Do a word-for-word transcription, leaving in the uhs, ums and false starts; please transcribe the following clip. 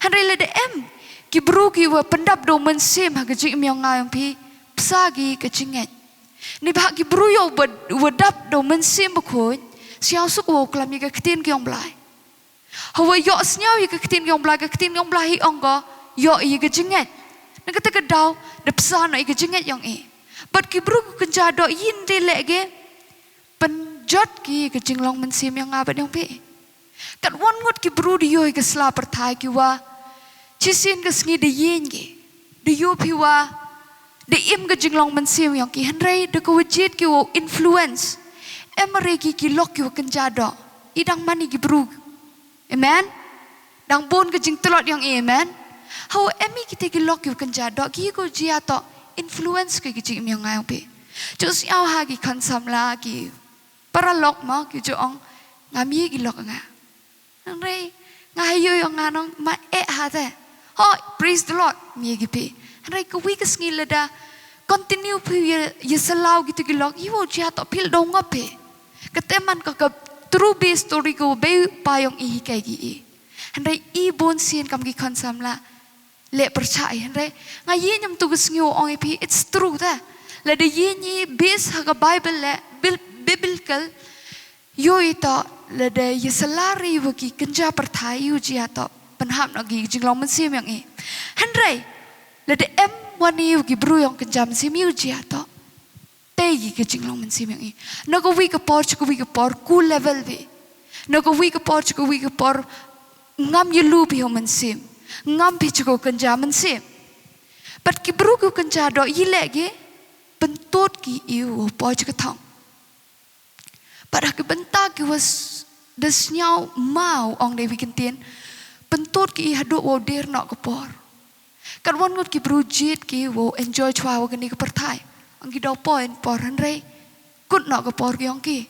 Hynrei lada em ki bru ki wa pyndap da u Mynsiem ha ka jingim yong nga yong phi, psa ki ka jingngeit. Neibhah ki bru yow wa, wa dap da u Mynsiem Bakhuid, sngewsuk wow klam ïa ka ktien ki yong Blai. Hawa yow sngewsuk ïa ka ktien ki yong Blai, ka ktien ki yong Blai hi ong ko, yow ïa ka jingngeit. Na kata ka daw, da psa noh ïa ka jingngeit yong i. Bad ki bru ki kynja doh ym dei leh ki, pynjot ki ka jinglong mynsiem yong nga bad yong phi. Katwon ngut ki bru da ïoh ïa ka sla pyrthai ki wa, shisien ka sngi da ïeng ki, da ïoh phi wa, da im ka jinglong mynsiem yong ki, hynrei da ka wa jied ki wow influence. Em re ki ki lok ki wa kynja doh. I dang man i ki bru. Amen. Dang bun ka jingtlot yong i, amen. Hawa em i kita ki lok ki wa kynja doh, ki ko jia toh influence ki ki jingim yong nga yong phi. Ju sngewbha ki khun samla ki paralok mo, ki ju ong, ngam ïoh ki lok nga. Hynrei nga ha ïoh yong nga nong ma eh ha te. Hoi, praise the Lord, mi ki phi. Hynrei ka wi ka sngi lada continue phi ïa, ïa selaw kita ki lok, i wow jia toh phi la dong ngop phi. Kata man ka, ka true base story ka wa bei pa yong i hi kai ki i. Hynrei i bun sien kam ki khun samla leh pyrshah i, hynrei nga ïa nyam tu ka sngi wow ong i phi, it's true te. Lada ïa ngi base ha ka Bible leh bil-, biblical, ïoh i toh, lada ïa sela re wa ki kynja pyrthai, ïoh jia toh pynhap noh ki jinglong mynsiem yong i. Hynrei lada em wan i wa ki bru yong kynja mynsiem, ïoh jia toh tei ki ka jinglong mynsiem yong i. Na ka wi ka por, cha ka wi ka por, ku level phi. Na ka wi ka por, cha ka wi ka por, ngam ïa lu phi ha u Mynsiem. Ngam phi cha ka kynja mynsiem. Bad ki bru ki kynja doh ym leh ki, pyntud ki i wow poi cha ka thong. Bad ha ki bynta ki wa s-, da sniaw maw ong da wi kyntien, pyntud ki i haduh wow der noh ka por. Katwon ngut ki bru jied ki wow enjoy chwa wa kani ka pyrthai. Ong ki daw poi por hynrei kut noh ka por ki ong ki.